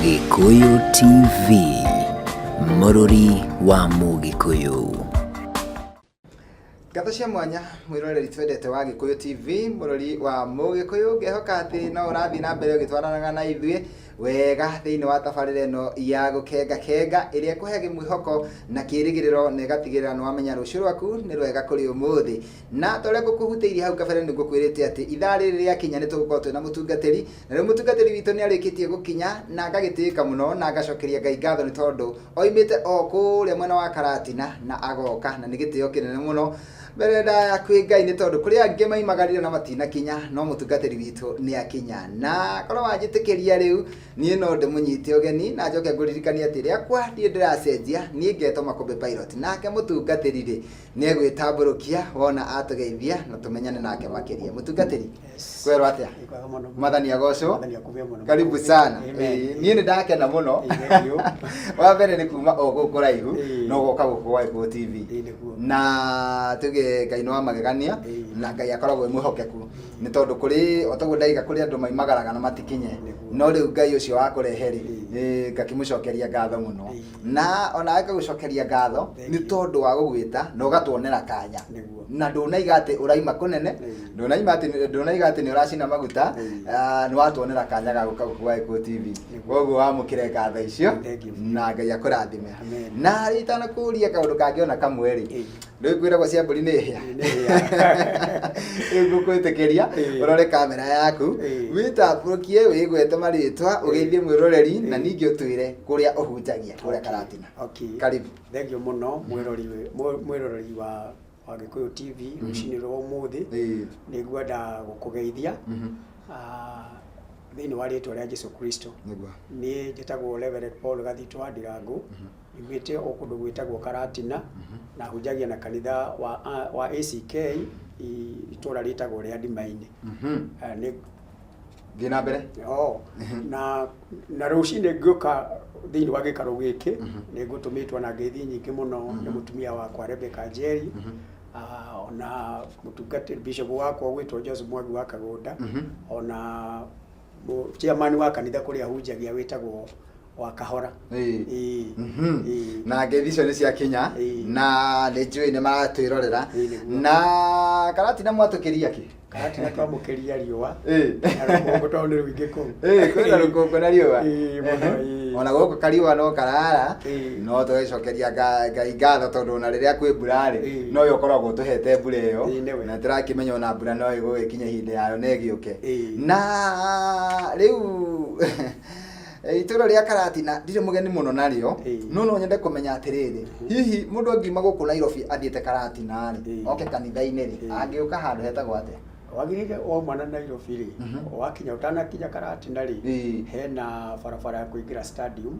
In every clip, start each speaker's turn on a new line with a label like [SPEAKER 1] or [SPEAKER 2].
[SPEAKER 1] Gĩkũyũ TV, mũrũri wa Mũgĩkũyũ.
[SPEAKER 2] Ngatho cia mwanya mwĩroreri twendete wa Gĩkũyũ TV, mũrori wa Mũgĩkũyũ, ngehoka atĩ no ũrathiĩ na mbere ũgĩtwaranaga na ithuĩ wega thĩinĩ wa tabarĩra ĩno ya gũkenga kenga ĩrĩa ĩkũheage mwĩhoko na kĩrĩgĩrĩro na ĩgatigĩrĩra nĩ wamenya rũciũ rwaku nĩ rwega kũrĩ ũmũthĩ. Na ta ũrĩa ngũkũhutĩirie hau kabere nĩ ngũkwĩrĩte atĩ ithaa rĩrĩ rĩakinya nĩ tũgũkorwo twĩna mũtungatĩri, na rĩu mũtungatĩri witũ nĩ arĩkĩtie gũkinya na ngagĩtĩĩka mũno na ngacokeria Ngai ngatho nĩ tondũ oimĩte o kũrĩa mwena wa Karatina na agoka, na nĩ gĩtĩo kĩnene mũno mbere ndaya kwĩ Ngai nĩ tondũ kũrĩ angĩ maimagarire na matinakinya, no mũtungatĩri witũ nĩ akinya. Na korwo wanjĩtĩkĩria rĩu niĩ no ndĩmũnyite ũgeni na njoke ngũririkanie atĩ rĩakwa ndirĩ ndĩracenjia, niĩ ngetwo Makũmbĩ Pilot, nake mũtungatĩri rĩ nĩ egwĩtambũrũkia wona atũgeithia na tũmenyane nake makĩria. Mũtungatĩri,
[SPEAKER 3] Yes.
[SPEAKER 2] kwerwo atĩa?
[SPEAKER 3] Nĩ kwega mũno.
[SPEAKER 2] Mwathani agocwo.
[SPEAKER 3] Mwathani akubie mũno.
[SPEAKER 2] Karibu sana.
[SPEAKER 3] Amen.
[SPEAKER 2] Ĩĩ, niĩ nĩ ndakena mũno.
[SPEAKER 3] Ĩĩ, thank you.
[SPEAKER 2] Wa mbere nĩ kuma o gũkũ kũraihu
[SPEAKER 3] Ĩĩ.
[SPEAKER 2] no goka gũkũ gwa Gĩkũyũ TV.
[SPEAKER 3] Ĩĩ, nĩguo.
[SPEAKER 2] Na tuge Ngai nĩ wa magegania
[SPEAKER 3] Ĩĩ.
[SPEAKER 2] na Ngai akoragwo e mwĩhokeku nĩ tondũ kũrĩ o toguo ndaiga kũrĩ andũ maimagaraga na matikinye
[SPEAKER 3] Nĩguo.
[SPEAKER 2] no rĩu Ngai ũcio wa kũrehe rĩ
[SPEAKER 3] Ĩĩ.
[SPEAKER 2] ĩĩ, ngakĩmũcokeria ngatho mũno.
[SPEAKER 3] Ĩĩ.
[SPEAKER 2] Na onawe ngagũcokeria ngatho
[SPEAKER 3] Thank
[SPEAKER 2] nĩ
[SPEAKER 3] you.
[SPEAKER 2] tondũ wa gũgwĩta na ũgatuonera kanya.
[SPEAKER 3] Nĩguo.
[SPEAKER 2] Na ndũnaiga atĩ ũraima kũnene,
[SPEAKER 3] Ĩĩ.
[SPEAKER 2] ndũnaima atĩ ndũnaiga atĩ nĩ ũracina maguta,
[SPEAKER 3] Ĩĩ.
[SPEAKER 2] ah, nĩ watuonera kanya ga gũka gũkũ gwa Gĩkũyũ TV.
[SPEAKER 3] Nĩguo.
[SPEAKER 2] Koguo wamũkĩre ngatho icio
[SPEAKER 3] Thank you.
[SPEAKER 2] na Ngai akũrathime.
[SPEAKER 3] Amen.
[SPEAKER 2] Na rĩu itanakũria kaũndũ kangĩ ona kamwe rĩ,
[SPEAKER 3] Ĩĩ.
[SPEAKER 2] rĩu kwĩragwo cia mbũri nĩ hĩa.
[SPEAKER 3] Ĩĩ, nĩ hĩa.
[SPEAKER 2] Rĩu ngũkwĩtĩkĩria
[SPEAKER 3] Ĩĩ.
[SPEAKER 2] ũrore kamera yaku,
[SPEAKER 3] Ĩĩ.
[SPEAKER 2] wĩtambũrũkie wĩgwete marĩtwa, ũgeithie mwĩroreri na
[SPEAKER 3] Ĩĩ.
[SPEAKER 2] ningĩ ũtwĩre kũrĩa ũhunjagia kũrĩa Karatina.
[SPEAKER 3] Okay.
[SPEAKER 2] Karibu.
[SPEAKER 3] Thank you mũno mwĩrori mwĩroreri wa wa Gĩkũyũ TV rũcinĩ rwa ũmũthĩ.
[SPEAKER 2] Ĩĩ.
[SPEAKER 3] Nĩ ngwenda gũkũgeithia
[SPEAKER 2] Mhm.
[SPEAKER 3] ah, thĩinĩ wa rĩtwa rĩa Jesu Kristo.
[SPEAKER 2] Nĩguo.
[SPEAKER 3] Niĩ njĩtagwo Reverend Paul Gathitũ wa Ndirangu. Nyumĩte o kũndũ gwĩtagwo Karatina na hunjagia na kanitha wa, wa ACK itũra rĩtagwo rĩa Ndimainĩ.
[SPEAKER 2] Mhm.
[SPEAKER 3] Eh, nĩ
[SPEAKER 2] Thiĩ na mbere.
[SPEAKER 3] Oh, na na rũcinĩ ngĩũka thĩinĩ wa gĩikaro gĩkĩ nĩ ngũtũmĩtwo na ngeithi nyingĩ mũno nĩ mũtumia wakwa Rebecca Njeri ah, ona mũtungatĩri bishop wakwa ũgwĩtwo Joseph Mwangi wa Kagũnda ona mũ- chairman wa kanitha kũrĩa hunjagia wĩtagwo wa kahora
[SPEAKER 2] Ĩĩ.
[SPEAKER 3] Ĩĩ. Ĩĩ.
[SPEAKER 2] Na ngeithi icio nĩ ciakinya
[SPEAKER 3] Ĩĩ.
[SPEAKER 2] na nĩ njũĩ nĩ maratwĩrorera
[SPEAKER 3] Ĩĩ, nĩguo.
[SPEAKER 2] na Karatina mwatũkĩria kĩ?
[SPEAKER 3] Karatina twamũkĩria riũa
[SPEAKER 2] Ĩĩ.
[SPEAKER 3] na rũkũngũ tondũ nĩ rũingĩ kũu.
[SPEAKER 2] Ĩĩ, kwĩna rũkũngũ na riũa.
[SPEAKER 3] Ĩĩ, mũno, ĩĩ.
[SPEAKER 2] Ona gũkũ kariũa no karara
[SPEAKER 3] Ĩĩ.
[SPEAKER 2] no tũgĩcokeria Ngai ngatho tondũ ona rĩrĩa kwĩ mbura rĩ
[SPEAKER 3] Ĩĩ.
[SPEAKER 2] nowe ũkoragwo ũtũhete mbura ĩyo
[SPEAKER 3] Ĩĩ, nĩwe.
[SPEAKER 2] na tũrakĩmenya ona mbura no ĩgũgĩkinya ihinda yayo na ĩgĩũke.
[SPEAKER 3] Ĩĩ.
[SPEAKER 2] Na rĩu Itũra rĩa Karatina ndirĩ mũgeni mũno narĩo,
[SPEAKER 3] Ĩĩ.
[SPEAKER 2] no no nyende kũmenya atĩrĩrĩ, hihi mũndũ angiuma gũkũ Nairobi athiĩte Karatina rĩ,
[SPEAKER 3] Ĩĩ.
[SPEAKER 2] oke kanitha-inĩ rĩ,
[SPEAKER 3] Ĩĩ.
[SPEAKER 2] angĩũka handũ hetagwo atĩa?
[SPEAKER 3] Wagĩrĩire wauma na Nairobi rĩ, wakinya ũtanakinya Karatina rĩ,
[SPEAKER 2] Ĩĩ.
[SPEAKER 3] hena barabara ya kũingĩra stadium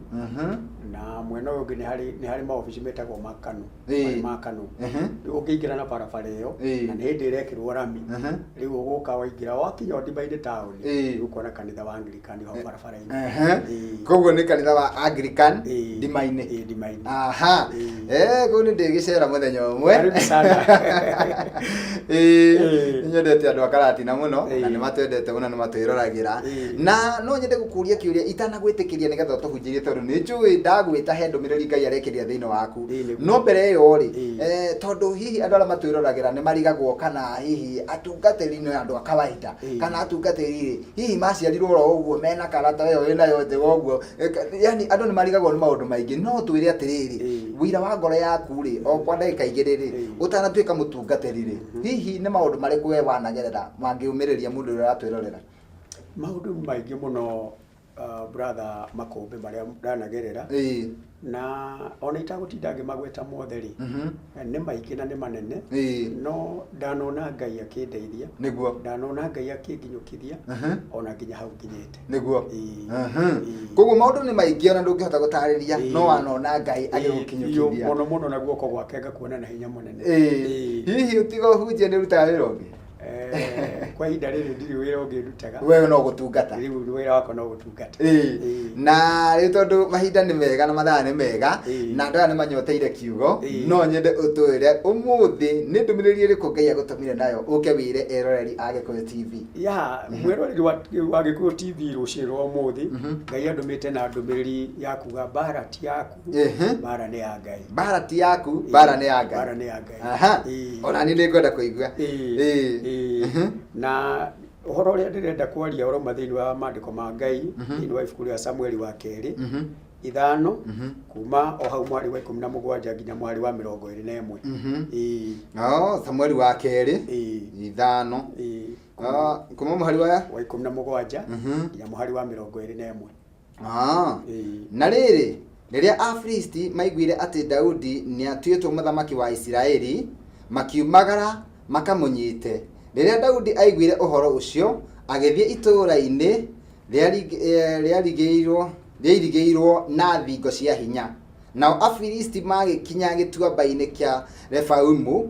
[SPEAKER 3] na mwena ũyũ ũngĩ nĩ harĩ nĩ harĩ maobici metagwo ma Kanu.
[SPEAKER 2] Ĩĩ.
[SPEAKER 3] Marĩ ma Kanu.
[SPEAKER 2] Mhm.
[SPEAKER 3] Rĩu ũngĩingĩra na barabara ĩyo
[SPEAKER 2] Ĩĩ.
[SPEAKER 3] na nĩ hĩndĩ ĩrekĩrwo rami
[SPEAKER 2] Mhm.
[SPEAKER 3] rĩu ũgũka waingĩra wakinya Ndiba-inĩ taũni
[SPEAKER 2] Ĩĩ.
[SPEAKER 3] rĩu ũkona kanitha wa Anglican ho barabara-inĩ.
[SPEAKER 2] Ehe.
[SPEAKER 3] Ĩĩ.
[SPEAKER 2] Koguo nĩ kanitha wa Anglican
[SPEAKER 3] Ĩĩ.
[SPEAKER 2] Ndima-inĩ.
[SPEAKER 3] Ĩĩ, Ndima-inĩ.
[SPEAKER 2] Aha.
[SPEAKER 3] Ĩĩ.
[SPEAKER 2] Eh, kũu nĩ ndĩgĩcera mũthenya ũmwe.
[SPEAKER 3] Karibu sana.
[SPEAKER 2] Ĩĩ.
[SPEAKER 3] Ĩĩ.
[SPEAKER 2] Nĩ nyendete andũ a Karatina mũno na
[SPEAKER 3] Ĩĩ.
[SPEAKER 2] nĩ matwendete mũno nĩ matwĩroragĩra.
[SPEAKER 3] Ĩĩ.
[SPEAKER 2] Na no nyende gũkũria kĩũria itanagwĩtĩkĩria nĩgetha ũtũhunjĩrie tondũ nĩ njũĩ ndagwĩta he ndũmĩrĩri Ngai arekĩria thĩinĩ waku.
[SPEAKER 3] Ĩĩ, nĩguo.
[SPEAKER 2] No mbere ĩyo rĩ,
[SPEAKER 3] Ĩĩ.
[SPEAKER 2] eh, tondũ hihi andũ arĩa matwĩroragĩra nĩ marigagwo kana hihi atungatĩri nĩ andũ a kawaida
[SPEAKER 3] Ĩĩ.
[SPEAKER 2] kana atungatĩri rĩ, hihi maciarirwo oro ũguo mena karata ĩyo wĩnayo njega ũguo. Yani andũ nĩ marigagwo nĩ maũndũ maingĩ no twĩre atĩrĩrĩ,
[SPEAKER 3] Ĩĩ.
[SPEAKER 2] wĩira wa ngoro yaku rĩ, o kwa ndagĩka igĩrĩ rĩ,
[SPEAKER 3] Ĩĩ.
[SPEAKER 2] ũtanatuĩka mũtungatĩri rĩ, hihi nĩ maũndũ marĩkũ we wanagerera mangĩũmĩrĩria mũndũ ũrĩa ũratwĩrorera?
[SPEAKER 3] Maũndũ maingĩ mũno brother Makũmbĩ marĩa ndanagerera
[SPEAKER 2] Ĩĩ.
[SPEAKER 3] na ona itagũtinda ngĩmagweta mothe rĩ
[SPEAKER 2] Mhm.
[SPEAKER 3] nĩ maingĩ na nĩ manene
[SPEAKER 2] Ĩĩ.
[SPEAKER 3] no ndanona Ngai akĩndeithia
[SPEAKER 2] Nĩguo.
[SPEAKER 3] ndanona Ngai akĩnginyũkithia
[SPEAKER 2] Mhm.
[SPEAKER 3] ona nginya hau nginyĩte
[SPEAKER 2] Nĩguo.
[SPEAKER 3] Ĩĩ.
[SPEAKER 2] Mhm.
[SPEAKER 3] Ĩĩ.
[SPEAKER 2] Koguo maũndũ nĩ maingĩ ona ndũngĩhota gũtarĩria
[SPEAKER 3] Ĩĩ.
[SPEAKER 2] no wanona Ngai
[SPEAKER 3] Ĩĩ, biũ,
[SPEAKER 2] agĩgũkinyũkithia.
[SPEAKER 3] mũno mũno na guoko gwake ngakuona na hinya mũnene
[SPEAKER 2] Ĩĩ.
[SPEAKER 3] Ĩĩ.
[SPEAKER 2] Hihi ũtiga ũhunjia nĩ ũrutaga wĩra ũngĩ?
[SPEAKER 3] Eh, Kwa ihinda rĩrĩ ndirĩ wĩra ũngĩ ndutaga.
[SPEAKER 2] Wewe no gũtungata.
[SPEAKER 3] Rĩu wĩra wakwa no gũtungata.
[SPEAKER 2] Ĩĩ. Na rĩu tondũ mahinda nĩ mega na mathaa nĩ mega, na andũ aya nĩ manyoteire kiugo, no nyende ũtwĩre ũmũthĩ nĩ ndũmĩrĩri ĩrĩkũ Ngai agũtũmire nayo ũke wĩre eroreri a Gĩkũyũ TV.
[SPEAKER 3] Ya mwĩroreri wa Gĩkũyũ TV rũcinĩ rwa ũmũthĩ, Ngai andũmĩte na ndũmĩrĩri ya kuga mbara ti yaku, mbara nĩ ya Ngai.
[SPEAKER 2] Mbara ti yaku, mbara nĩ ya Ngai.
[SPEAKER 3] Mbara nĩ ya Ngai.
[SPEAKER 2] Ona niĩ nĩ ngwenda kũigua.
[SPEAKER 3] Na ũhoro ũrĩa ndĩrenda kwaria ũrauma thĩinĩ wa maandĩko ma Ngai, thĩinĩ wa ibuku rĩa Samueli wa kerĩ 5, kuma o hau mweri wa 17 nginya mweri wa 21.
[SPEAKER 2] Oh, Samueli wa kerĩ 5, kuma mũhari wa
[SPEAKER 3] wa 17 nginya mũhari wa 21.
[SPEAKER 2] Na rĩrĩ, rĩrĩa Afilisti maiguire atĩ Daudi nĩatuĩtwo mũthamaki wa Isiraeli, makiumagara makamũnyite. Rĩrĩa Daudi aiguire ũhoro ũcio, agĩthiĩ itũũra-inĩ rĩairigĩirwo na thingo cia hinya. Nao Afilisti magĩkinya gĩtuamba-inĩ kĩa Refaimu,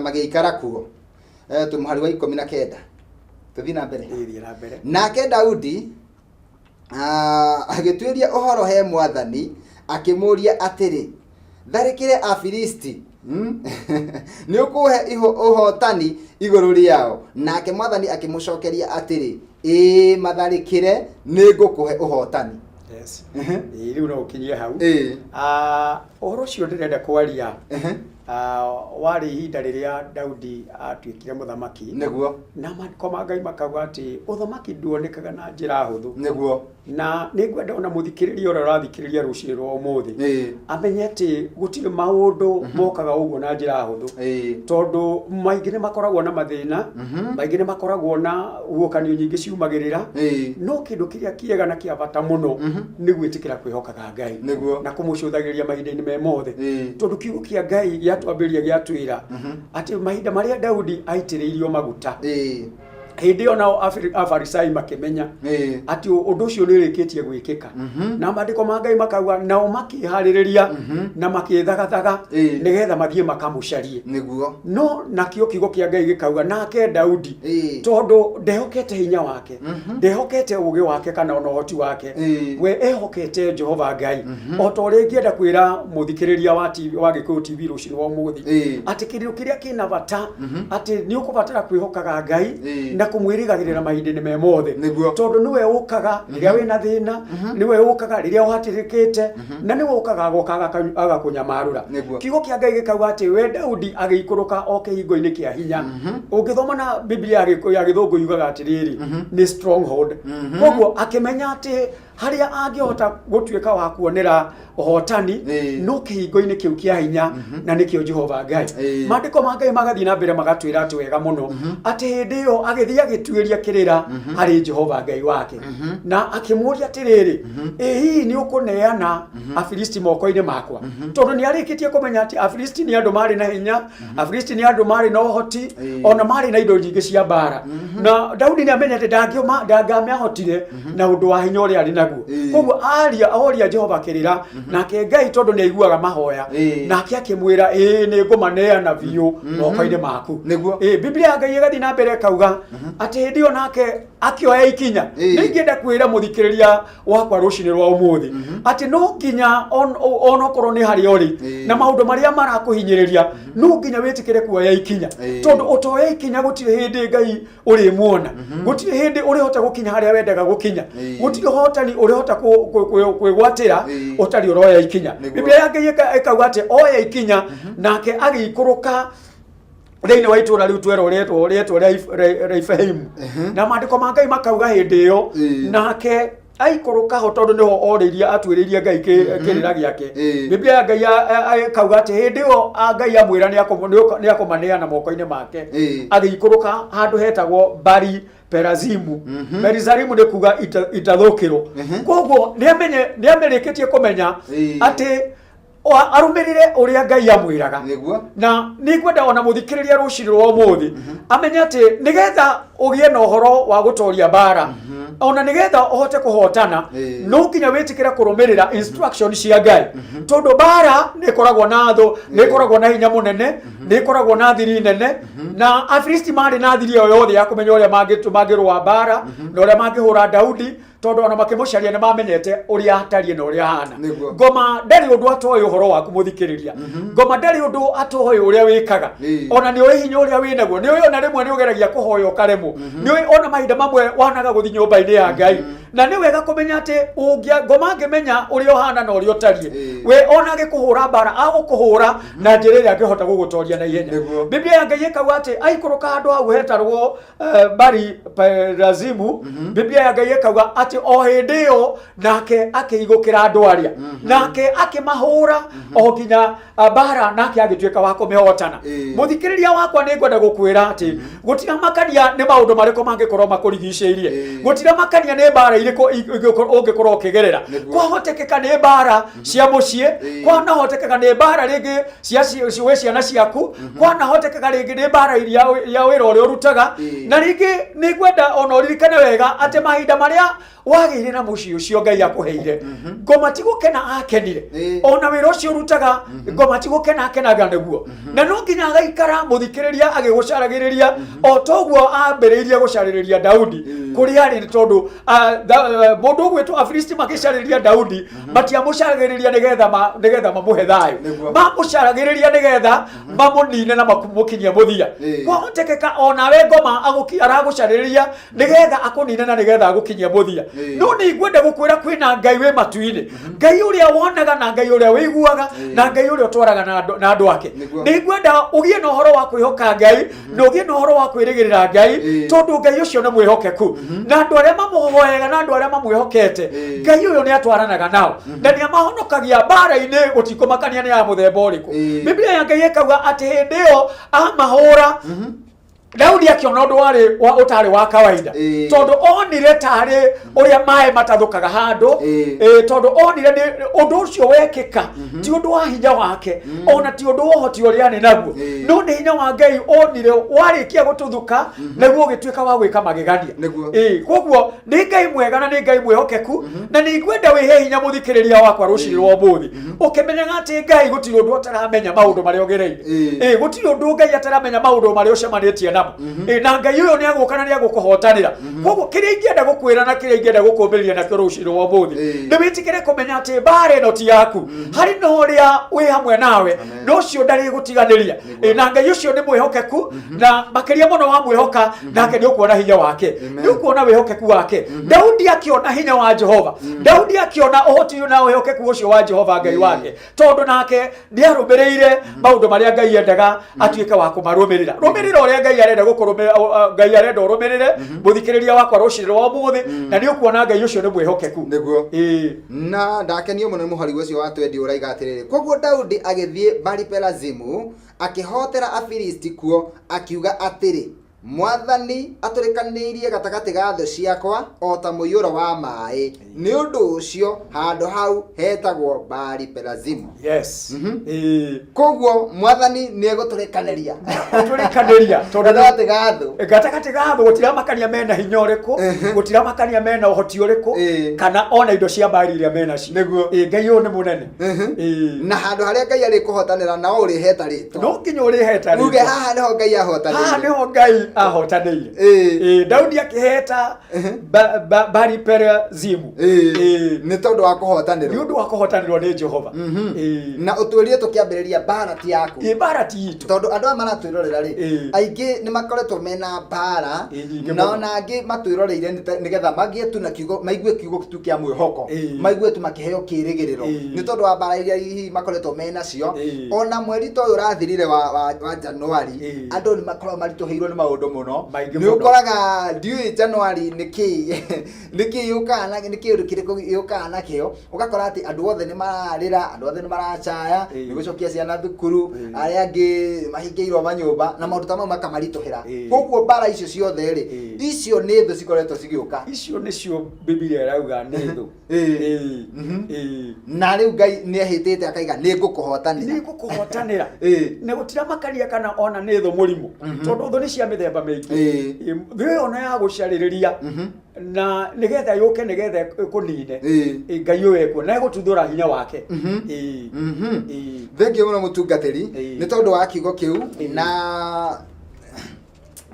[SPEAKER 2] magĩikara kuo. Twĩ mũhari wa 19. Tũthiĩ na mbere.
[SPEAKER 3] Thiĩ na mbere.
[SPEAKER 2] Nake Daudi agĩtuĩria ũhoro he Mwathani, akĩmũũria atĩrĩ, tharĩkĩre Afilisti, nĩ ũkũhe ũhotani igũrũ rĩao? Nake Mwathani akĩmũcokeria atĩrĩ, ĩĩ, matharĩkĩre, nĩ ngũkũhe ũhotani.
[SPEAKER 3] Yes. Ĩĩ, rĩu no ũkinyie hau. Ũhoro ũcio ndĩrenda kwaria, warĩ ihinda rĩrĩa Daudi atuĩkire mũthamaki.
[SPEAKER 2] Nĩguo.
[SPEAKER 3] Na maandĩko ma Ngai makauga atĩ ũthamaki nduonekaga na njĩra hũthũ.
[SPEAKER 2] Nĩguo.
[SPEAKER 3] Na nĩ ngwenda ona mũthikĩrĩria ũrĩa ũrathikĩrĩria rũcinĩ rwa ũmũthĩ amenye atĩ gũtirĩ maũndũ mokaga ũguo na njĩra hũthũ. Tondũ maingĩ nĩ makoragwo na mathĩna, maingĩ nĩ makoragwo na huũkanio nyingĩ ciumagĩrĩra. No kĩndũ kĩrĩa kĩega na kĩa bata mũno nĩ gwĩtĩkĩra kwĩhokaga Ngai.
[SPEAKER 2] Nĩguo.
[SPEAKER 3] Na kũmũcũthagĩrĩria mahinda-inĩ me mothe. Tondũ kiugo kĩa Ngai gĩatwambĩrĩria gĩatwĩra atĩ mahinda marĩa Daudi aitĩrĩirio maguta, hĩndĩ ĩyo nao Afarisai makĩmenya atĩ ũndũ ũcio nĩ ũrĩkĩtie gwĩkĩka. Na maandĩko ma Ngai makauga nao makĩharĩrĩria na makĩthagathaga nĩgetha mathiĩ makamũcarie.
[SPEAKER 2] Nĩguo.
[SPEAKER 3] No nakĩo kiugo kĩa Ngai gĩkauga nake Daudi, tondũ ndehokete hinya wake, ndehokete ũũgĩ wake kana ona ũhoti wake, we ehokete Jehova Ngai. O ta ũrĩa ingĩenda kwĩra mũthikĩrĩria wa TV, wa Gĩkũyũ TV rũcinĩ rwa ũmũthĩ, atĩ kĩndũ kĩrĩa kĩna bata atĩ nĩ ũkũbatara kwĩhokaga Ngai na kũmwĩrĩgagĩrĩra mahinda-inĩ me mothe.
[SPEAKER 2] Nĩguo.
[SPEAKER 3] Tondũ nĩwe ũkaga rĩrĩa wĩna thĩna, nĩwe ũkaga rĩrĩa ũhatĩrĩkĩte, na nĩwe ũkaga agoka agakũnyamarũra.
[SPEAKER 2] Nĩguo.
[SPEAKER 3] Kiugo kĩa Ngai gĩkauga atĩ we Daudi agĩikũrũka o kĩhingo-inĩ kĩa hinya. Ũngĩthoma na Biblia ya Gĩthũngũ yugaga atĩrĩrĩ, nĩ stronghold. Koguo akĩmenya atĩ harĩa angĩhota gũtuĩka wa kuonera ũhotani no kĩhingo-inĩ kĩu kĩa hinya, na nĩkĩo Jehova Ngai. Maandĩko ma Ngai magathiĩ na mbere magatwĩra atĩ wega mũno atĩ hĩndĩ ĩyo agĩthiĩ agĩtuĩria kĩrĩra harĩ Jehova Ngai wake, na akĩmũũria atĩrĩrĩ, ĩ hihi nĩ ũkũneana Afilisti moko-inĩ makwa? Tondũ nĩ arĩkĩtie kũmenya atĩ Afilisti nĩ andũ marĩ na hinya, Afilisti nĩ andũ marĩ na ũhoti, ona marĩ na indo nyingĩ cia mbara. Na Daudi nĩ amenyete ndangĩamĩahotire na ũndũ wa hinya ũrĩa arĩ naguo. Koguo aria oria Jehova kĩrĩra, nake Ngai tondũ nĩ aiguaga mahoya, nake akĩmwĩra, ĩĩ nĩ ngũmaneana biũ moko-inĩ maku.
[SPEAKER 2] Nĩguo.
[SPEAKER 3] Biblia ya Ngai ĩgathiĩ na mbere ĩkauga atĩ hĩndĩ ĩyo nake akĩoya ikinya. Nĩ ingĩenda kwĩra mũthikĩrĩria wakwa rũcinĩ rwa ũmũthĩ atĩ no nginya onokorwo nĩ harĩa ũrĩ na maũndũ marĩa marakũhinyĩrĩria, no nginya wĩtĩkĩre kuoya ikinya. Tondũ ũtoya ikinya gũtirĩ hĩndĩ Ngai ũrĩmuona, gũtirĩ hĩndĩ ũrĩhota gũkinya harĩa wendaga gũkinya, gũtirĩ ũhotani ũrĩhota kwĩgwatĩra ũtarĩ ũroya ikinya. Biblia ya Ngai ĩkauga atĩ oya ikinya, nake agĩikũrũka thĩinĩ wa itũũra rĩu twerwo rĩetwo rĩa Reifaimu. Na maandĩko ma Ngai makauga hĩndĩ ĩyo nake aikũrũka ho, tondũ nĩho orĩirie atuĩrĩirie Ngai kĩrĩra gĩake. Biblia ya Ngai ĩkauga atĩ hĩndĩ ĩyo Ngai amwĩra nĩ akũmaneana moko-inĩ make, agĩikũrũka handũ hetagwo Bari Perazimu. Perizarimu nĩ kuga itathũkĩrwo. Koguo nĩ amerĩkĩtie kũmenya atĩ arũmĩrĩre ũrĩa Ngai amwĩraga.
[SPEAKER 2] Nĩguo.
[SPEAKER 3] Na nĩ ngwenda ona mũthikĩrĩria rũcinĩ rwa ũmũthĩ amenye atĩ nĩgetha Ũgĩe na ũhoro wa gũtoria mbara, ona nĩgetha ũhote kũhotana, no nginya wĩtĩkĩre kũrũmĩrĩra instruction cia Ngai, tondũ mbara nĩ ĩkoragwo na thũ, nĩ ĩkoragwo na hinya mũnene, nĩ ĩkoragwo na thiri nene. Na Afilisti marĩ na thiri ĩyo yothe ya kũmenya ũrĩa mangĩrũa mbara na ũrĩa mangĩhũra Daudi, tondũ ona makĩmũcaria nĩ mamenyete ũrĩa atariĩ na ũrĩa ahana. Ngoma ndarĩ ũndũ atoĩ ũhoro waku, mũthikĩrĩria. Ngoma ndarĩ ũndũ atoĩ ũrĩa wĩkaga. Ona nĩ ũĩ hinya ũrĩa wĩ naguo, nĩ ũĩ ona rĩmwe nĩ ũgeragia kũhoya ũkaremwo, nĩ ũĩ ona mahinda mamwe wanaga gũthiĩ nyũmba-inĩ ya Ngai. Na nĩ wega kũmenya atĩ ũngĩa ngoma angĩmenya ũrĩa ũhana na ũrĩa ũtariĩ, we ona agĩkũhũra mbara agũkũhũra na njĩra ĩrĩa angĩhota gũgũtoria na ihenya. Biblia ya Ngai ĩkauga atĩ aikũrũka handũ hau hetarwo Bari Perazimu, Biblia ya Ngai ĩkauga atĩ o hĩndĩ ĩyo nake akĩigũkĩra andũ arĩa, nake akĩmahũra o nginya mbara, nake agĩtuĩka wa kũmĩhotana. Mũthikĩrĩria wakwa, nĩ ngwenda gũkwĩra atĩ gũtiramakania nĩ maũndũ marĩkũ mangĩkorwo makũrigicĩirie, gũtiramakania nĩ mbara irĩkũ ũngĩkorwo ũkĩgerera. Kwahotekeka nĩ mbara cia mũciĩ, kwanahotekeka nĩ mbara rĩngĩ cia wĩ ciana ciaku, kwanahotekeka rĩngĩ nĩ mbara iria ya wĩra ũrĩa ũrutaga. Na rĩngĩ nĩ ngwenda ona ũririkane wega atĩ mahinda marĩa wagĩire na mũciĩ ũcio Ngai akũheire, ngoma ti gũkena akenire. Ona wĩra ũcio ũrutaga, ngoma ti gũkena akenaga nĩguo. Na no nginya agaikara, mũthikĩrĩria, agĩgũcaragĩrĩria o toguo ambĩrĩirie gũcarĩrĩria Daudi kũrĩa arĩ, nĩ tondũ mũndũ ũgwĩtwo Afilisti makĩcarĩria Daudi matiamũcaragĩrĩria nĩgetha mamũhe thayũ. Mamũcaragĩrĩria nĩgetha mamũnine na mamũkinyie mũthia. Kwahotekeka onawe ngoma aragũcarĩrĩria nĩgetha akũnine na nĩgetha agũkinyie mũthia. No nĩ ngwenda gũkwĩra kwĩna Ngai wĩ matu-inĩ, Ngai ũrĩa wonaga na Ngai ũrĩa wĩiguaga na Ngai ũrĩa ũtwaraga na andũ ake. Nĩ ngwenda ũgĩe na ũhoro wa kwĩhoka Ngai na ũgĩe na ũhoro wa kwĩrĩgĩrĩra Ngai, tondũ Ngai ũcio nĩ mwĩhokeku, na andũ arĩa mamũhoyaga na andũ arĩa mamwĩhokete, Ngai ũyũ nĩ atwaranaga nao na nĩ amahonokagia mbara-inĩ, gũtikũmakania nĩ ya mũthemba ũrĩkũ. Biblia ya Ngai ĩkauga atĩ hĩndĩ ĩyo amahũra, Daudi akĩona ũndũ warĩ wa ũtarĩ wa kawaida, tondũ onire tarĩ ũrĩa maĩ matathũkaga handũ. Tondũ onire nĩ ũndũ ũcio wekĩka ti ũndũ wa hinya wake, ona ti ũndũ wa ũhoti ũrĩa arĩ naguo, no nĩ hinya wa Ngai onire warĩkia gũtũthũka naguo ũgĩtuĩka wa gwĩka magegania. Koguo nĩ Ngai mwega na nĩ Ngai mwĩhokeku, na nĩ ngwenda wĩhe hinya, mũthikĩrĩria wakwa, rũcinĩ rwa ũmũthĩ, ũkĩmenyaga atĩ Ngai gũtirĩ ũndũ ataramenya maũndũ marĩa ũgereire. Gũtirĩ ũndũ Ngai ataramenya maũndũ marĩa ũcemanĩtie namo. Na Ngai ũyũ nĩ agũka na nĩ agũkũhotanĩra. Koguo kĩrĩa ingĩenda gũkwĩra na kĩrĩa ingĩenda gũkũmĩrĩria nakĩo rũcinĩ rwa ũmũthĩ, nĩ wĩtĩkĩre kũmenya atĩ mbara ĩno ti yaku, harĩ na ũrĩa wĩ hamwe nawe, na ũcio ndarĩgũtiganĩria. Na Ngai ũcio nĩ mwĩhokeku, na makĩria mũno wamwĩhoka nake nĩ ũkuona hinya wake, nĩ ũkuona wĩhokeku wake. Daudi akĩona hinya wa Jehova, Daudi akĩona ũhoti na wĩhokeku ũcio wa Jehova Ngai wake, tondũ nake nĩ arũmĩrĩire maũndũ marĩa Ngai endaga atuĩke wa kũmarũmĩrĩra. Rũmĩrĩra ũrĩa Ngai arenda gũkũrũmĩrĩra, Ngai arenda ũrũmĩrĩre, mũthikĩrĩria wakwa, rũcinĩ rwa ũmũthĩ, na nĩ ũkuona Ngai ũcio nĩ mwĩhokeku.
[SPEAKER 2] Na ndakenio mũno nĩ mũhari ũcio wa 20 ũraiga atĩrĩrĩ, koguo Daudi agĩthiĩ Bali-Perazimu, akĩhootera Afilisti kuo, akiuga atĩrĩ, Mwathani atũrĩkanĩirie gatagatĩ ga thũ ciakwa o ta mũiyũro wa maaĩ. Nĩ ũndũ ũcio handũ hau hetagwo Baali-Perazimu. Koguo Mwathani nĩ egũtũrĩkanĩria
[SPEAKER 3] Tũrĩkanĩria
[SPEAKER 2] tondũ gatagatĩ ga thũ.
[SPEAKER 3] Gatagatĩ ga thũ, gũtiramakania mena hinya ũrĩkũ, gũtiramakania mena ũhoti ũrĩkũ, kana ona indo cia mbari iria menacio. Ngai ũyũ nĩ mũnene.
[SPEAKER 2] Na handũ harĩa Ngai arĩkũhotanĩra nao ũrĩheta rĩtwa.
[SPEAKER 3] No nginya ũrĩheta
[SPEAKER 2] Uge haha nĩho Ngai
[SPEAKER 3] ahotanĩire. Haha nĩho Ngai ahotanĩire. Daudi akĩheta Bali Perazimu.
[SPEAKER 2] Nĩ tondũ wa kũhotanĩrwo.
[SPEAKER 3] Nĩ ũndũ wa kũhotanĩrwo nĩ Jehova.
[SPEAKER 2] Na ũtwĩrire tũkĩambĩrĩria mbara ti yaku.
[SPEAKER 3] Ĩĩ, mbara ti itũ.
[SPEAKER 2] Tondũ andũ aya maratwĩrorera rĩ, aingĩ nĩ makoretwo mena mbara,
[SPEAKER 3] Nyingĩ
[SPEAKER 2] na
[SPEAKER 3] mũno.
[SPEAKER 2] ona angĩ matwĩroreire nĩgetha magĩe tu na kiugo, maigue kiugo tu kĩa mwĩhoko, maigue tu makĩheo kĩrĩgĩrĩro, nĩ tondũ wa mbara iria hihi makoretwo menacio. Ona mweri ta ũyũ ũrathirire wa Januari, andũ nĩ makoragwo maritũhĩirwo nĩ maũndũ mũno.
[SPEAKER 3] Maingĩ
[SPEAKER 2] Nĩ
[SPEAKER 3] mũno.
[SPEAKER 2] ũkoraga ndiũĩ Januari nĩkĩ yũkaga na nĩkĩ ũndũ kĩrĩkũ yũkaga nakĩo, ũgakora atĩ andũ othe nĩ mararĩra, andũ othe nĩ maracaya, nĩ gũcokia ciana thukuru, arĩa angĩ mahingĩirwo manyũmba na maũndũ ta mau makamaritũhĩra. Koguo mbara icio ciothe rĩ, icio nĩ thũ cikoretwo cigĩũka.
[SPEAKER 3] Icio nĩcio Bibilia ĩrauga nĩ thũ.
[SPEAKER 2] Na rĩu Ngai nĩ ehĩtĩte akaiga nĩ ngũkũhotanĩra.
[SPEAKER 3] Nĩ ngũkũhotanĩra. Na gũtiramakania kana ona nĩ thũ mũrimũ, tondũ thũ nĩ cia mĩthemba. mĩthemba mĩingĩ. Thũ ĩyo na ya gũcarĩrĩria na nĩgetha yũke nĩgetha ĩkũnine. Ngai ũyũ ekuo na egũtuthũra hinya wake.
[SPEAKER 2] Thengiũ mũno mũtungatĩri nĩ tondũ wa kiugo kĩu, na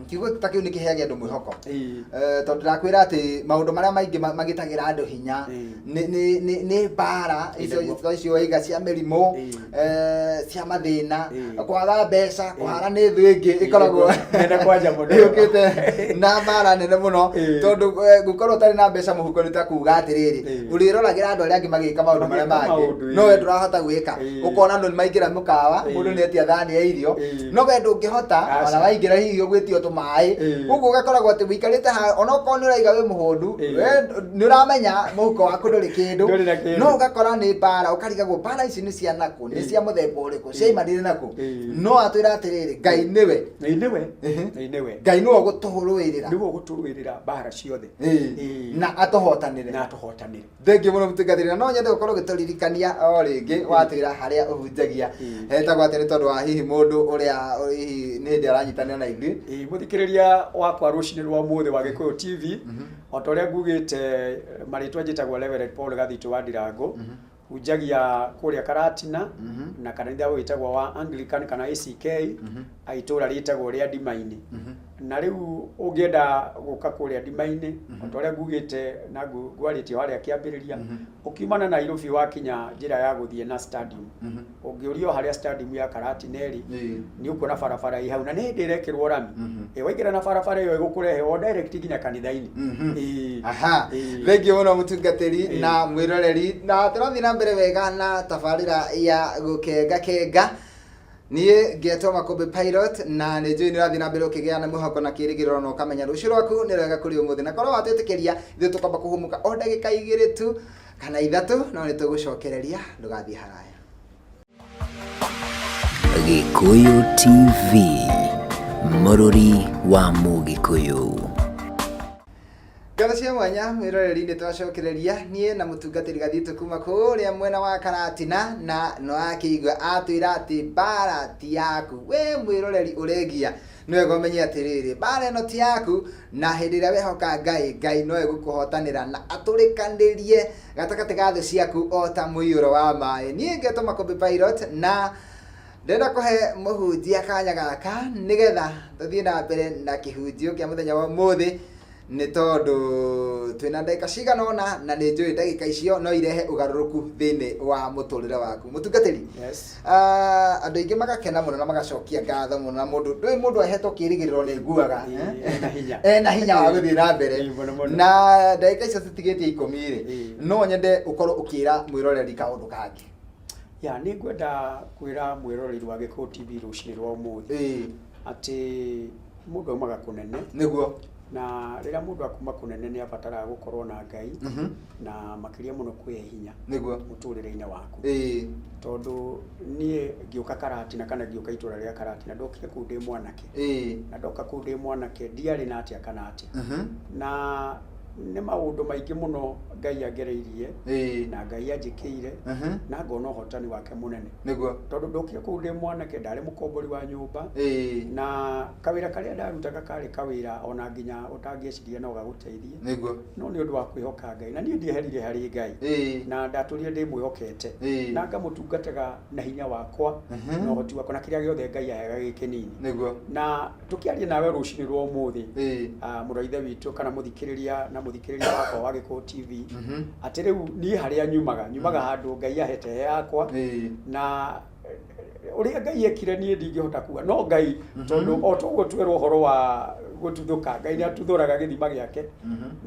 [SPEAKER 2] kiugo ta kĩu nĩ kĩheage andũ mwĩhoko. Tondũ ndakwĩra atĩ maũndũ marĩa maingĩ magitagĩra andũ hinya nĩ mbara icio icio waiga cia mĩrimũ, cia mathĩna, kwaga mbeca, kũhara nĩ thũ ĩngĩ ĩkoragwo
[SPEAKER 3] nene kwanja mũno.
[SPEAKER 2] Yũkĩte na mbara nene mũno, tondũ gũkorwo ũtarĩ na mbeca mũhuko nĩ ta kuga atĩrĩrĩ, ũrĩroragĩra andũ arĩa angĩ magĩka maũndũ marĩa
[SPEAKER 3] Magĩka
[SPEAKER 2] mangĩ,
[SPEAKER 3] maũndũ,
[SPEAKER 2] no we ndũrahota gwĩka. Ũkona andũ nĩ maingĩra mũkawa, mũndũ nĩ etia thani ya irio, no we ndũngĩhota
[SPEAKER 3] Aca.
[SPEAKER 2] ona waingĩra hihi ũgwĩtio tũmaĩ. Ũguo ũgakoragwo atĩ ũikarĩte haha, onokorwo nĩ ũraiga wĩ mũhũndu, we nĩ ũramenya mũhuko waku ndũrĩ kĩndũ,
[SPEAKER 3] Ndũrĩ na kĩndũ.
[SPEAKER 2] no ũgakora nĩ mbara, ũkarigagwo mbara ici nĩ cia nakũ, nĩ cia mũthemba ũrĩkũ, ciaimanire nakũ. No atwĩra atĩrĩrĩ, Ngai nĩwe.
[SPEAKER 3] Nĩ nĩwe. Nĩ nĩwe.
[SPEAKER 2] Ngai nĩwe ũgũtũrũĩrĩra.
[SPEAKER 3] Nĩwe ũgũtũrũĩrĩra mbara ciothe.
[SPEAKER 2] Na atũhotanĩre.
[SPEAKER 3] Na atũhotanĩre.
[SPEAKER 2] Thengiũ mũno mũtungatĩri, na no nyende gũkorwo ũgĩtũririkania o rĩngĩ watwĩra harĩa ũhunjagia hetagwo atĩa, nĩ tondũ wa hihi mũndũ ũrĩa hihi nĩ hĩndĩ aranyitanĩra na ithuĩ.
[SPEAKER 3] Mũthikĩrĩria wakwa rũcinĩ rwa ũmũthĩ wa Gĩkũyũ TV, o ta ũrĩa ngugĩte marĩtwa, njĩtagwo Reverend Paul Gathitũ wa Ndirango, hunjagia kũrĩa Karatina na kanitha wĩtagwo wa Anglican kana ACK, itũũra rĩtagwo rĩa Ndimainĩ. Na rĩu ũngĩenda gũka kũrĩa Ndimainĩ, o ta ũrĩa ngugĩte na ngwarĩtie harĩa kĩambĩrĩria, ũkiumana Nairobi wakinya njĩra ya gũthiĩ na stadium, ũngĩũrio harĩa stadium ya Karatina ĩrĩ, nĩ ũkuona barabara ĩ hau na nĩ hĩndĩ ĩrekĩrwo rami. Waingĩra na barabara ĩyo ĩgũkũrehe o direct nginya kanitha-inĩ.
[SPEAKER 2] Aha. Thengiũ mũno mũtungatĩri na mwĩroreri, na tũrathiĩ na mbere wega na tabarĩra ya gũkenga kenga. Niĩ ngetwo Makũmbĩ Pilot, na nĩ njũĩ nĩ ũrathiĩ na mbere ũkĩgĩa na mwĩhoko na kĩĩrĩgĩrĩro, na ũkamenya rũciũ rwaku nĩ rwega kũrĩ ũmũthĩ. Na korwo watwĩtĩkĩria, ithuĩ tũkwamba kũhũmũka o ndagĩka 2 tu kana 3, no nĩ tũgũcokereria. Ndũgathiĩ haraya.
[SPEAKER 1] Gĩkũyũ TV, mũrũri wa Mũgĩkũyũ.
[SPEAKER 2] Ngatho cia mwanya mwĩroreri, nĩ twacokereria niĩ na mũtungatĩri Gathitũ kuma kũrĩa mwena wa Karatina, na no akĩigua atwĩra atĩ mbara ti yaku. We mwĩroreri ũregia, nĩ wega ũmenye atĩrĩrĩ, mbara ĩno ti yaku, na hĩndĩ ĩrĩa wehoka Ngai, Ngai no egũkũhotanĩra na atũrĩkanĩrie gatagatĩ ga thũ ciaku o ta mũiyũro wa maĩ. Niĩ ngetwo Makũmbĩ Pilot, na ndĩrenda kũhe mũhunjia kanya gaka nĩgetha tũthiĩ na mbere na kĩhunjio kĩa mũthenya wa ũmũthĩ, nĩ tondũ twĩna ndagĩka cigana ũna, na nĩ njũĩ ndagĩka icio no irehe ũgarũrũku thĩinĩ wa mũtũrĩre waku. Mũtungatĩri,
[SPEAKER 3] Yes.
[SPEAKER 2] Andũ aingĩ magakena mũno na magacokia ngatho mũno, na mũndũ ndũĩ mũndũ ahetwo kĩĩrĩgĩrĩro nĩ nguaga
[SPEAKER 3] Ena hinya.
[SPEAKER 2] Ena hinya wa gũthiĩ na mbere.
[SPEAKER 3] Mũno mũno.
[SPEAKER 2] Na ndagĩka icio citigĩtie 10 rĩ, no nyende ũkorwo ũkĩra mwĩroreri kaũndũ kangĩ.
[SPEAKER 3] Ya, nĩ ngwenda kwĩra mwĩroreri wa Gĩkũyũ TV rũcinĩ rwa ũmũthĩ atĩ mũndũ aumaga kũnene. Na rĩrĩa mũndũ akuma kũnene nĩ abataraga gũkorwo na Ngai, na makĩria mũno kwĩhe hinya mũtũrĩre-inĩ waku. Tondũ niĩ ngĩũka Karatina kana ngĩũka itũra rĩa Karatina, ndokire kũu ndĩ mwanake. Na ndoka kũu ndĩ mwanake ndiarĩ na atĩa kana atĩa. Na nĩ maũndũ maingĩ mũno Ngai angereirie na Ngai anjĩkĩire na ngona ũhotani wake mũnene. Tondũ ndokire kũu ndĩ mwanake, ndarĩ mũkombori wa nyũmba, na kawĩra karĩa ndarutaga karĩ kawĩra ona nginya ũtangĩeciria no gagũteithie. No nĩ ũndũ wa kwĩhoka Ngai, na niĩ ndieherire harĩ Ngai, na ndatũrire ndĩ mwĩhokete na ngamũtungataga na hinya wakwa na ũhoti wakwa na kĩrĩa gĩothe Ngai aheaga gĩ kĩnini. Na tũkĩaria nawe rũcinĩ rwa ũmũthĩ, mũrũ wa ithe witũ kana mũthikĩrĩria na mũthikĩrĩria wakwa wa Gĩkũyũ TV, atĩ rĩu niĩ harĩa nyumaga handũ Ngai ahete he yakwa, na ũrĩa Ngai ekire niĩ ndingĩhota kuga no Ngai, tondũ o toguo twerwo ũhoro wa gũtuthũka, Ngai nĩ atuthũraga gĩthima gĩake,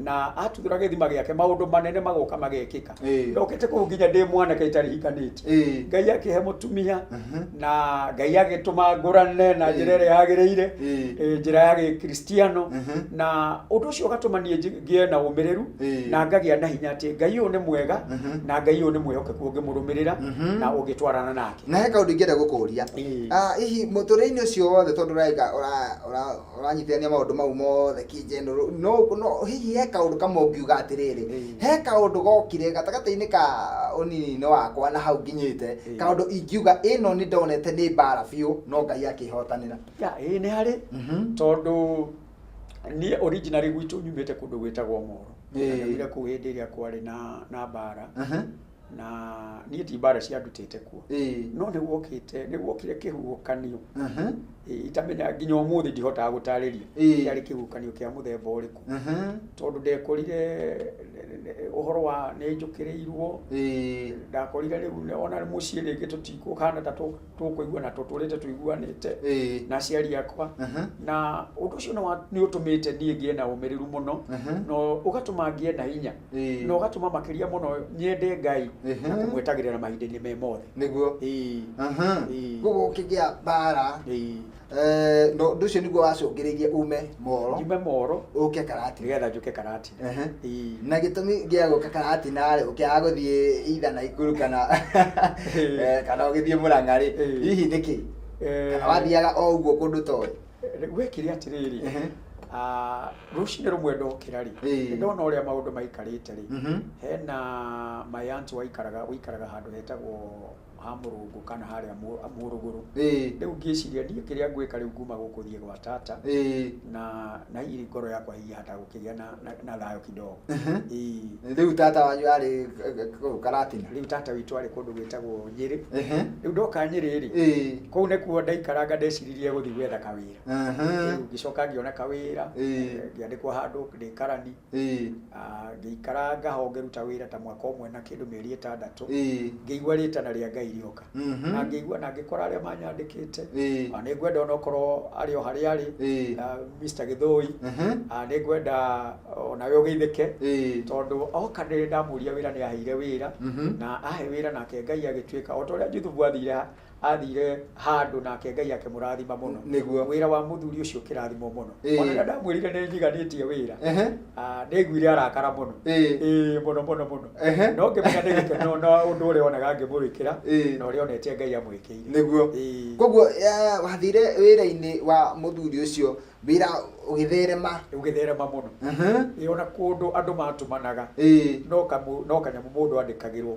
[SPEAKER 3] na atuthũra gĩthima gĩake maũndũ manene magoka magekĩka. Ndokĩte kũu nginya ndĩ mwanake itarĩ hikanĩtie, Ngai akĩhe mũtumia, na Ngai agĩtũma ngũrane na njĩra ĩrĩa yagĩrĩire, njĩra ya gĩkristiano, na ũndũ ũcio ũgatũma niĩ ngĩe na ũmĩrĩru na ngagĩa na hinya atĩ Ngai ũyũ nĩ mwega na Ngai ũyũ nĩ mwĩhokeku ũngĩmũrũmĩrĩra na ũngĩtwarana nake.
[SPEAKER 2] Na he kaũndũ ingĩenda gũkũria. Hihi mũtũrĩre-inĩ ũcio wothe, tondũ ũranyitithania maũndũ Maũndũ mau mothe kĩ-general, no hihi he kaũndũ kamwe ũngiuga atĩrĩrĩ, he kaũndũ gokire gatagatĩ-inĩ ka ũnini-inĩ wakwa na hau nginyĩte, kaũndũ ingiuga ĩno nĩ ndonete nĩ mbara biũ no Ngai akĩhotanĩra?
[SPEAKER 3] Ya, ĩĩ, nĩ harĩ, tondũ niĩ originally gwitũ nyumĩte kũndũ gwĩtagwo Moro. Ndaumire kũu hĩndĩ ĩrĩa kwarĩ na mbara, na niĩ ti mbara ciandutĩte kuo, no nĩ gwokĩte, nĩ gwokire kĩhuhũkanio. Itamenya nginya ũmũthĩ ndihotaga gũtarĩria kĩarĩ kĩhuhũkanio kĩa mũthemba ũrĩkũ, tondũ ndekorire ũhoro wa nĩ njũkĩrĩirwo. Ndakorire rĩu ona mũciĩ rĩngĩ tũtikũhana ta tũkũiguana, tũtũrĩte tũiguanĩte na aciari akwa. Na ũndũ ũcio nĩ ũtũmĩte niĩ ngĩe na ũmĩrĩru mũno, na ũgatũma ngĩe na hinya, na ũgatũma makĩria mũno nyende Ngai na kũmwetagĩrĩra mahinda-inĩ me mothe.
[SPEAKER 2] Koguo ũkĩgĩa mbara, no ũndũ ũcio nĩguo wacũngĩrĩirie ume Moro?
[SPEAKER 3] Njume Moro.
[SPEAKER 2] Ũke Karatina?
[SPEAKER 3] Nĩgetha njũke Karatina.
[SPEAKER 2] Na gĩtũmi gĩa gũka Karatina rĩ, ũkĩaga gũthiĩ either Naikuru kana ũgĩthiĩ Mũrang'a rĩ, hihi nĩkĩ? Kana wathiaga o ũguo kũndũ toĩ?
[SPEAKER 3] Gwekire atĩrĩrĩ, rũcinĩ rũmwe ndokĩra rĩ, ndona ũrĩa maũndũ maikarĩte rĩ, hena my aunt waikaraga ũikaraga handũ hetagwo ha Mũrũngũ kana harĩa Mũrũgũrũ. Rĩu ngĩciria niĩ kĩrĩa ngwĩka rĩu, nguma gũkũ thiĩ gwa tata, na hihi ngoro yakwa hihi hata gũkĩgĩa na thayũ kidogo.
[SPEAKER 2] Rĩu tata wanyu arĩ kũu Karatina?
[SPEAKER 3] Rĩu tata witũ arĩ kũndũ gwĩtagwo Nyĩrĩ. Rĩu ndoka Nyĩrĩ rĩ, kũu nĩkuo ndaikaranga, ndeciririe gũthiĩ gwetha kawĩra. Rĩu ngĩcoka ngĩona kawĩra, ngĩandĩkwo handũ ndĩ karani. Ngĩikaranga ho ngĩruta wĩra ta mwaka ũmwe na kĩndũ mĩeri 6. Ngĩigua rĩtana rĩa Ngai rĩoka, na ngĩigua na ngĩkora arĩa manyandĩkĩte. Nĩ ngwenda onokorwo arĩ o harĩa arĩ, Mr. Gĩthũi, nĩ ngwenda onawe ũgeithĩke, tondũ oka nĩ ndamũria wĩra, nĩ aheire wĩra. Na ahe wĩra, nake Ngai agĩtuĩka o ta ũrĩa Juthubu athire handũ nake Ngai akĩmũrathima mũno. Wĩra wa mũthuri ũcio ũkĩrathimwo mũno. Ona rĩrĩa ndamwĩrire nĩ njiganĩtie wĩra, nĩ aiguire arakara mũno. Ĩĩ, mũno mũno mũno. No ngĩmenya nĩ gĩkeno na ũndũ ũrĩa onaga ngĩmwĩkĩra, na ũrĩa onete Ngai amwĩkĩire.
[SPEAKER 2] Koguo wathire wĩra-inĩ wa mũthuri ũcio, wĩra ũgĩtherema?
[SPEAKER 3] Ũgĩtherema mũno. Ĩĩ, ona kũndũ andũ matũmanaga, no kanyamũ mũndũ andĩkagĩrwo,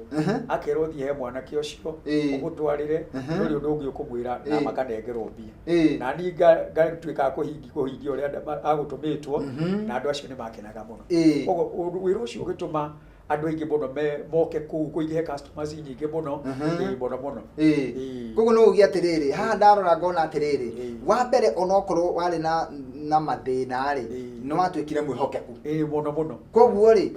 [SPEAKER 3] akerwo thiĩ he mwanake ũcio, ũmũtwarĩre, ndũrĩ ũndũ ũngĩ ũkũmwĩra, na makanengerwo mbia. Na niĩ ngatuĩka kũhingia ũrĩa agũtũmĩtwo, na andũ acio nĩ makenaga mũno. Koguo wĩra ũcio ũgĩtũma andũ aingĩ mũno moke kũu, kũingĩhe customers nyingĩ mũno. Ĩĩ, mũno mũno.
[SPEAKER 2] Koguo no uge atĩrĩrĩ, haha ndarora ngona atĩrĩrĩ, wa mbere onokorwo warĩ na mathĩna rĩ, nĩ watuĩkire mwĩhokeku.
[SPEAKER 3] Ĩĩ, mũno mũno.
[SPEAKER 2] Koguo rĩ,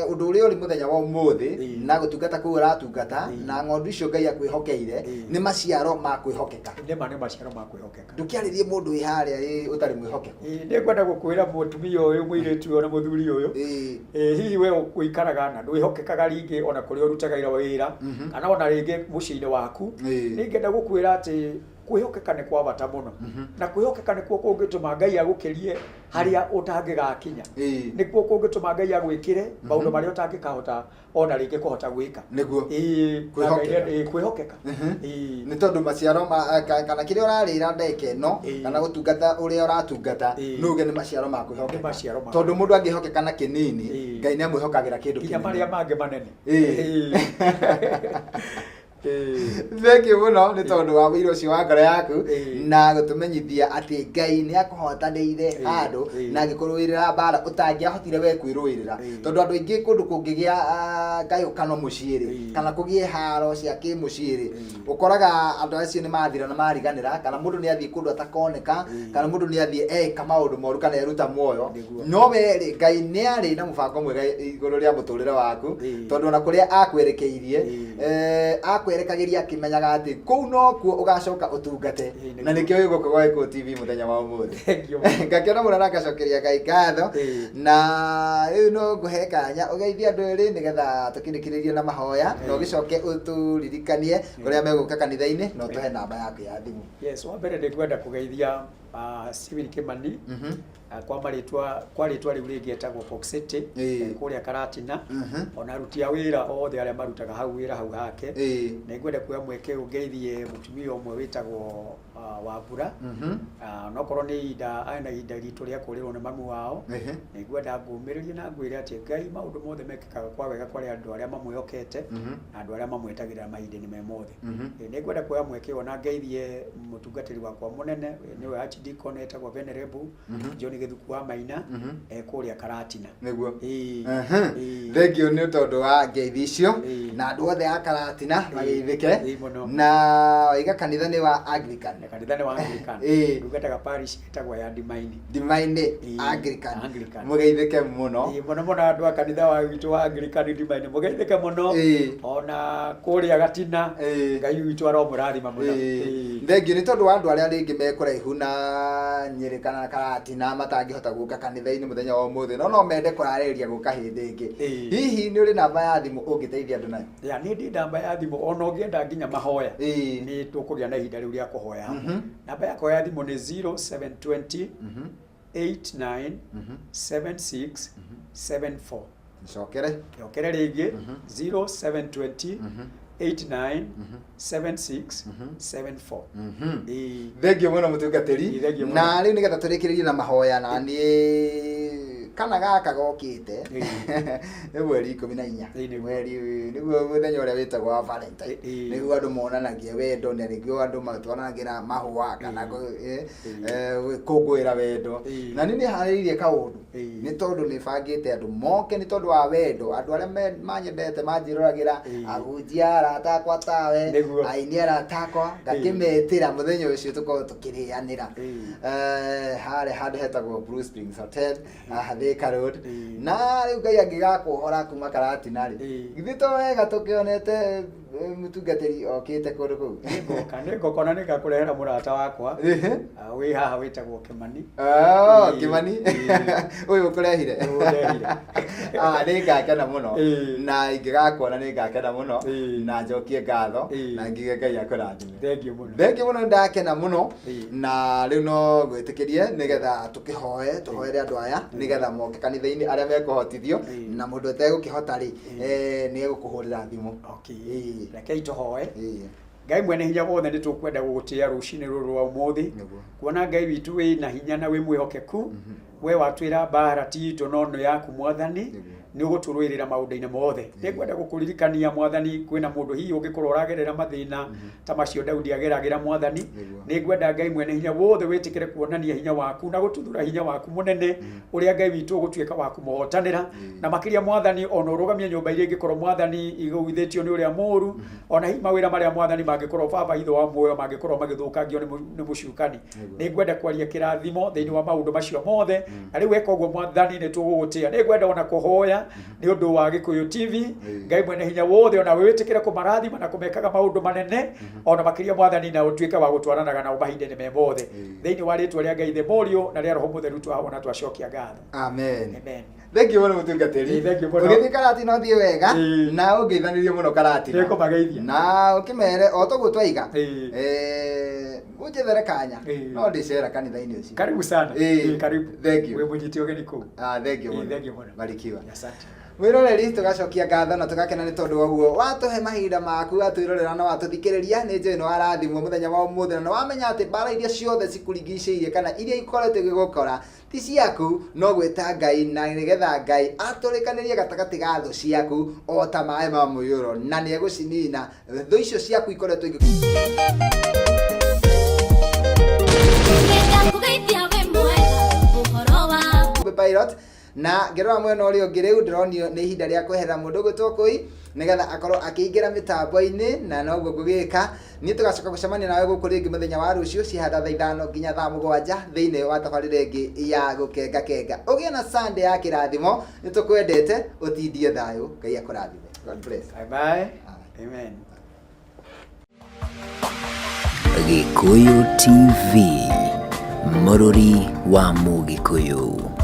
[SPEAKER 2] ũndũ ũrĩa ũrĩ mũthenya wa ũmũthĩ, na gũtungata kũu ũratungata, na ng'ondu icio Ngai akwĩhokeire, nĩ maciaro ma kwĩhokeka.
[SPEAKER 3] Nĩma nĩ maciaro ma kwĩhokeka.
[SPEAKER 2] Ndũkĩarĩrie mũndũ wĩ harĩa ũtarĩ mwĩhokeku.
[SPEAKER 3] Ĩĩ, nĩ ngwenda gũkwĩra mũtumia ũyũ, mũirĩtu ũyũ na mũthuri ũyũ, ĩĩ, hihi we ũikaraga na ndwĩhokekaga rĩngĩ ona kũrĩa ũrutaga wĩra, kana ona rĩngĩ mũciĩ-inĩ waku, nĩ ngenda gũkwĩra atĩ kwĩhokeka nĩ kwa bata mũno, na kwĩhokeka nĩkuo kũngĩtũma Ngai agũkĩrie harĩa ũtangĩgakinya. Nĩkuo kũngĩtũma Ngai agwĩkĩre maũndũ marĩa ũtangĩkahota ona rĩngĩ kũhota gwĩka. Ĩĩ, na Ngai
[SPEAKER 2] Kwĩhokeka.
[SPEAKER 3] Ĩĩ, kwĩhokeka. Ĩĩ.
[SPEAKER 2] Nĩ tondũ maciaro ma kana kĩrĩa ũrarĩra ndagĩka ĩno, kana gũtungata ũrĩa ũratungata, no uge nĩ maciaro ma kwĩhokeka.
[SPEAKER 3] Nĩ maciaro ma
[SPEAKER 2] Tondũ mũndũ angĩhokeka na kĩnini, Ngai nĩ amwĩhokagĩra kĩndũ
[SPEAKER 3] nginya
[SPEAKER 2] kĩnene.
[SPEAKER 3] Marĩa mangĩ manene. Ĩĩ.
[SPEAKER 2] Thank you mũno nĩ tondũ wa wĩira ũcio wa ngoro yaku, na gũtũmenyithia atĩ Ngai nĩ akũhotanĩire handũ na agĩkũrũĩrĩra mbara ũtangĩahotire we kwĩrũĩrĩra. Tondũ andũ aingĩ kũndũ kũngĩgĩa ngayũkano mũciĩ rĩ, kana kũgĩe haro cia kĩmũciĩ rĩ, ũkoraga andũ acio nĩ mathira na mariganĩra, kana mũndũ nĩ athiĩ kũndũ atakoneka, kana mũndũ nĩ athiĩ eka maũndũ moru kana eruta muoyo. No we rĩ, Ngai nĩ arĩ na mũbango mwega igũrũ rĩa mũtũrĩre waku, tondũ ona kũrĩa akwerekeirie, akwerekagĩria akĩmenyaga atĩ kũu nokuo ũgacoka ũtungate. Na nĩkĩo wĩ gũkũ gwa Gĩkũyũ TV mũthenya wa ũmũthĩ.
[SPEAKER 3] Thank you.
[SPEAKER 2] Ngakĩona mũno na ngacokeria Ngai ngatho. Na rĩu no ngũhe kanya ũgeithie andũ erĩ nĩgetha tũkĩrĩkĩrĩrie na mahoya, na ũgĩcoke ũtũririkanie kũrĩa megũka kanitha-inĩ, na ũtũhe namba yaku ya thimũ.
[SPEAKER 3] Yes, wa mbere nĩ ngwenda kũgeithia Stephen Kimani, kwa rĩtwa rĩu rĩngĩ etagwo Fox City, kũrĩa Karatina, ona aruti a wĩra othe arĩa marutaga hau wĩra hau hake. Nĩ ngwenda kuoya mweke ũyũ ngeithie mũtumia ũmwe wĩtagwo Wambura. Onokorwo nĩ ihinda ena ihinda iritũ rĩa kũrĩrwo nĩ mamu wao, nĩ ngwenda ngũmĩrĩrie na ngwĩre atĩ Ngai maũndũ mothe mekĩkaga kwa wega kwarĩ andũ arĩa mamwĩhokete na andũ arĩa mamwetagĩrĩra mahinda-inĩ me mothe. Nĩ ngwenda kuoya mweke ũyũ na ngeithie mũtungatĩri wakwa mũnene, nĩwe Archdeacon etagwo Venerable John Gĩthuku wa Maina, e kũrĩa Karatina.
[SPEAKER 2] Nĩguo.
[SPEAKER 3] Ĩĩ. Ĩĩ.
[SPEAKER 2] Thengio nĩ tondũ wa ngeithi icio
[SPEAKER 3] Ĩĩ.
[SPEAKER 2] na andũ othe a Karatina mageithĩke.
[SPEAKER 3] Ĩĩ mũno.
[SPEAKER 2] Na waiga kanitha nĩ wa Anglican.
[SPEAKER 3] Na kanitha nĩ wa Anglican. Ndungataga parish ĩtagwo ya Ndimaini.
[SPEAKER 2] Ndimaini.
[SPEAKER 3] Ĩĩ,
[SPEAKER 2] Anglican.
[SPEAKER 3] Anglican.
[SPEAKER 2] Mũgeithĩke mũno.
[SPEAKER 3] Ĩĩ, mũno mũno andũ a kanitha wa witũ wa Anglican Ndimaini mũgeithĩke mũno. Ona kũrĩa Gatina. Ngai witũ aromũrathima mũno.
[SPEAKER 2] Thengio nĩ tondũ wa andũ arĩa rĩngĩ me kũraihu na Nyĩrĩ kana Karatina matangĩhota gũka kanitha-inĩ mũthenya wa ũmũthĩ, no no mende kũrarĩrĩria gũka hĩndĩ ĩngĩ. Hihi nĩ ũrĩ namba ya thimũ ũngĩteithia andũ nayo?
[SPEAKER 3] Ya, niĩ ndĩ namba ya thimũ ona ũngĩenda nginya mahoya, nĩ tũkũgĩa na ihinda rĩu rĩa kũhoya hamwe. Namba yakwa ya thimũ nĩ 0720 89 76 74.
[SPEAKER 2] Ncokere.
[SPEAKER 3] Njokere rĩngĩ, 0720 89 76 74. Ĩĩ.
[SPEAKER 2] Thengio mũno mũtungatĩri.
[SPEAKER 3] Ĩĩ, thengio mũno.
[SPEAKER 2] Na rĩu nĩgetha tũrĩkĩrĩrie na mahoya, na niĩ kana gaka gokĩte nĩ mweri 14.
[SPEAKER 3] Ĩĩ, nĩguo.
[SPEAKER 2] Mweri nĩguo mũthenya ũrĩa wĩtagwo wa Valentine.
[SPEAKER 3] Ĩĩ.
[SPEAKER 2] Nĩguo andũ monanagia wendo na nĩguo andũ matwaranagĩra mahũa kana gũkũngũĩra wendo. Na niĩ nĩ harĩirie kaũndũ nĩ tondũ nĩ bangĩte andũ moke nĩ tondũ wa wendo, andũ arĩa manyendete manjĩroragĩra, ahunjia arata akwa tawe, aini arata akwa, ngakĩmetĩra mũthenya ũcio tũkorwo tũkĩrĩanĩra harĩa handũ hetagwo Blue Springs Hotel haha Thika Road. Na rĩu Ngai angĩgakuohora kuma Karatina rĩ, githĩ to wega tũkĩonete mũtungatĩri okĩte kũndũ kũu?
[SPEAKER 3] Nĩngoka, nĩngoka ona nĩngakũrehera mũrata wakwa wĩ haha wĩtagwo Kĩmani.
[SPEAKER 2] Oh,
[SPEAKER 3] Ĩĩ,
[SPEAKER 2] Kĩmani
[SPEAKER 3] ĩĩ.
[SPEAKER 2] ũyũ ũkũrehire?
[SPEAKER 3] Ũyũ ũndehire.
[SPEAKER 2] Ah, nĩngakena mũno. Na ingĩgakuona nĩngakena mũno na njokie ngatho na ngiuge Ngai akũrathime.
[SPEAKER 3] Thengiũ mũno.
[SPEAKER 2] Thengiũ mũno, ndakena mũno. Na rĩu no ngwĩtĩkĩrie nĩgetha tũkĩhoe, tũhoere andũ aya nĩgetha moke kanitha-inĩ arĩa mekũhotithio, na mũndũ ũtegũkĩhota rĩ, nĩ egũkũhũrĩra thimũ.
[SPEAKER 3] Okay. Rekei tũhoe. Ngai mwene hinya wothe, nĩ tũkwenda gũgũtĩĩa rũcinĩ rũrũ rwa ũmũthĩ, kuona Ngai witũ wĩ na hinya na wĩ mwĩhokeku. We watwĩra mbara ti itũ no nĩ yaku Mwathani, nĩ ũgũtũrũĩrĩra maũndũ-inĩ mothe. Nĩ ngwenda gũkũririkania Mwathani, kwĩna mũndũ hihi ũngĩkorwo ũragerera mathĩna ta macio Daudi ageragĩra Mwathani. Nĩ ngwenda Ngai mwene hinya wothe wĩtĩkĩre kuonania hinya waku na gũtuthũra hinya waku mũnene, ũrĩa Ngai witũ ũgũtuĩka wa kũmũhotanĩra. Na makĩria Mwathani, ona ũrũgamie nyũmba iria ingĩkorwo Mwathani igũithĩtio nĩ ũrĩa mũũru, ona hihi mawĩra marĩa Mwathani mangĩkorwo baba itho wa muoyo mangĩkorwo magĩthũkangio nĩ mũcukani. Nĩ ngwenda kwaria kĩrathimo thĩinĩ wa maũndũ macio mothe. Na rĩu weka ũguo Mwathani, nĩ tũgũgũtĩa. Nĩ ngwenda ona kũhoya nĩ ũndũ wa Gĩkũyũ TV, Ngai mwene hinya wothe, ona wĩtĩkĩre kũmarathima na kũmekaga maũndũ manene ona makĩria Mwathani, na ũtuĩke wa gũtwaranaga nao mahinda-inĩ me mothe. Thĩinĩ wa rĩtwa rĩa Ngai the Mũriũ na rĩa Roho Mũtheru twahona twacokia ngatho.
[SPEAKER 2] Amen.
[SPEAKER 3] Amen.
[SPEAKER 2] Thank you mũno mũtungatĩri.
[SPEAKER 3] Ĩĩ, thank you mũno.
[SPEAKER 2] Ũgĩthiĩ Karatina ũthiĩ wega na ũngeithanĩrie mũno Karatina.
[SPEAKER 3] Nĩngũmageithia.
[SPEAKER 2] Na ũkĩmere o toguo twaiga. Ũnjethere kanya. No ndĩcera kanitha-inĩ ũcio.
[SPEAKER 3] Karibu sana.
[SPEAKER 2] Ĩĩ,
[SPEAKER 3] Karibu.
[SPEAKER 2] Thank you.
[SPEAKER 3] Wĩ mũnyite ũgeni kũu.
[SPEAKER 2] Ah, thank you
[SPEAKER 3] Ĩĩ,
[SPEAKER 2] mũno.
[SPEAKER 3] thank you mũno.
[SPEAKER 2] Barikiwa.
[SPEAKER 3] Asante.
[SPEAKER 2] Mwĩroreri, tũgacokia ngatho na tũgakena nĩ tondũ wa ũguo watũhe mahinda maku, watwĩrorera na watũthikĩrĩria. Nĩ njũĩ nĩ warathimwo mũthenya wa ũmũthĩ na nĩ wamenya atĩ mbara iria ciothe cikũrigicĩirie kana iria ikoretwo igĩgũkora ti ciaku, no gwĩta Ngai na nĩgetha Ngai atũrĩkanĩrie gatagatĩ ga thũ ciaku o ta maĩ ma mũiyũro, na nĩ egũcinina thũ icio ciaku ikoretwo igĩ
[SPEAKER 4] Nĩndakũgeithia wĩ mwega ũhoro waku.
[SPEAKER 2] Pilot na ngĩrora mwena ũrĩa ũngĩ, rĩu ndĩronio nĩ ihinda rĩa kweherera mũndũ ũgwĩtwo Kũi nĩgetha akorwo akĩingĩra mĩtambo-inĩ, na noguo ngũgĩka niĩ. Tũgacoka gũcemania nawe gũkũ rĩngĩ mũthenya wa rũciũ cihanda thaa 5 nginya thaa 7 thĩinĩ wa tabarĩra ĩngĩ ya Gũkenga Kenga. Ũgĩe na Sunday ya kĩrathimo, nĩ tũkwendete, ũtindie thayũ, Ngai akũrathime. God bless.
[SPEAKER 3] Bye bye. Amen.
[SPEAKER 1] Gĩkũyũ TV, mũrũri wa Mũgĩkũyũ.